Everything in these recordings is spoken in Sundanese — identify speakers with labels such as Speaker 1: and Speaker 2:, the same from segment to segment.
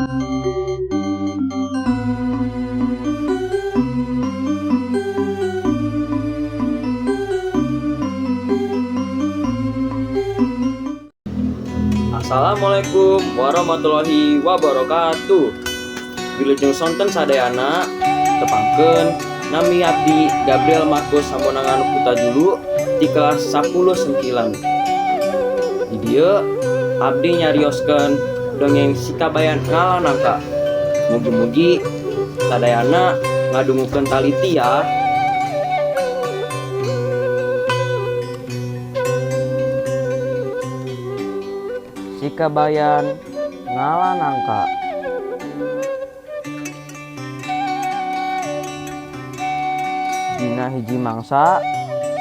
Speaker 1: Assalamualaikum warahmatullahi wabarakatuh. Wilujeng sonten sadayana, tepangkeun nami abdi Gabriel Markus Hamonangan Hutajulu di kelas 10 Sengkilan. Di dieu abdi nyarioskeun dongeng Si Kabayan Ngala Nangka. Mugi-mugi sadayana ngadungukeun taliti ya. Si Kabayan Ngala Nangka. Dina hiji mangsa,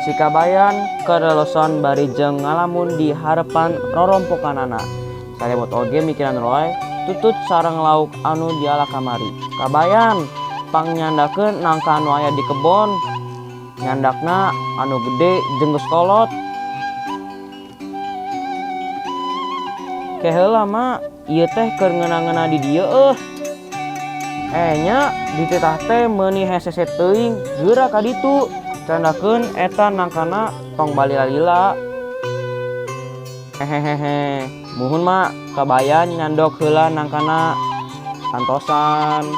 Speaker 1: si Kabayan kereleson bari jeung ngalamun di harepan rorompokanana. Salimut oge mikiran roy tutut sareng lauk anu diala kamari. Kabayan pangnyandakeun nangka anu aya di kebon. Nyandakna anu gede jeung geus kolot. Ke heula mak, ieu teh keur ngeuna-ngeuna di dieu euh. Eh nya dititah teh meuni hese teuing geura ka ditu. Candakeun eta nangkana tong balila-lila. Hehehehe, muhun mak, Kabayan nyandok heula nangkana antosan.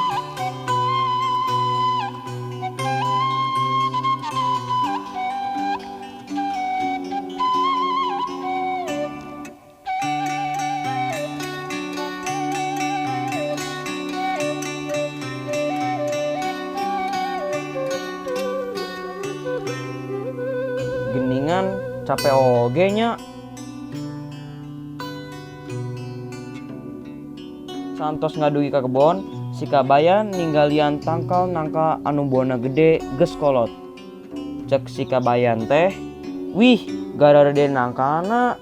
Speaker 1: Geningan capek oge nya. Santos ngadugi ka kebon, si Kabayan ninggalian tangkal nangka anu buahna gede geus kolot. Cek si Kabayan teh, wih, garede nangkana.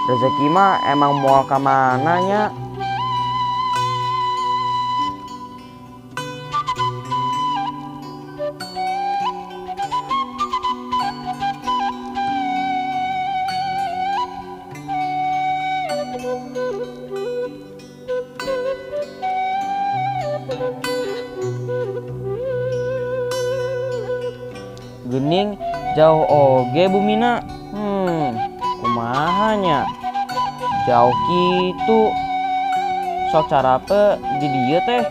Speaker 1: Rezeki mah emang moal ka mana nya. Gening jauh oge bumina. Kumaha nya? Jauh kitu. Sok carape di dieu teh.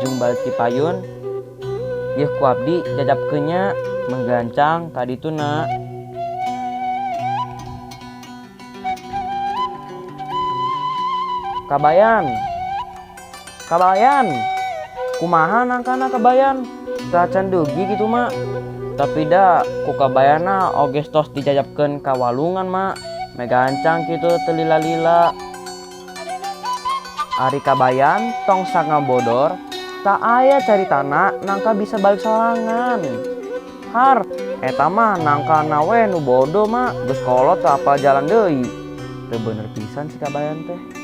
Speaker 1: Jung balik ti payun, yeuh ku abdi jajapkeun nya menggancang ka dituna. Kabayan. Kabayan. Kumaha nangkana Kabayan? Tacan dugi kitu mak. Tapi da ku Kabayana oge tos dijajapkeun ka walungan mak. Megancang kitu teu lila-lila. Ari Kabayan tong sangabodor, tak aya caritana nangka bisa balik sorangan. Har, eta mah nangkana we nu bodoh mak, geus kolot teu apal jalan deui. Teu bener pisan si Kabayan teh.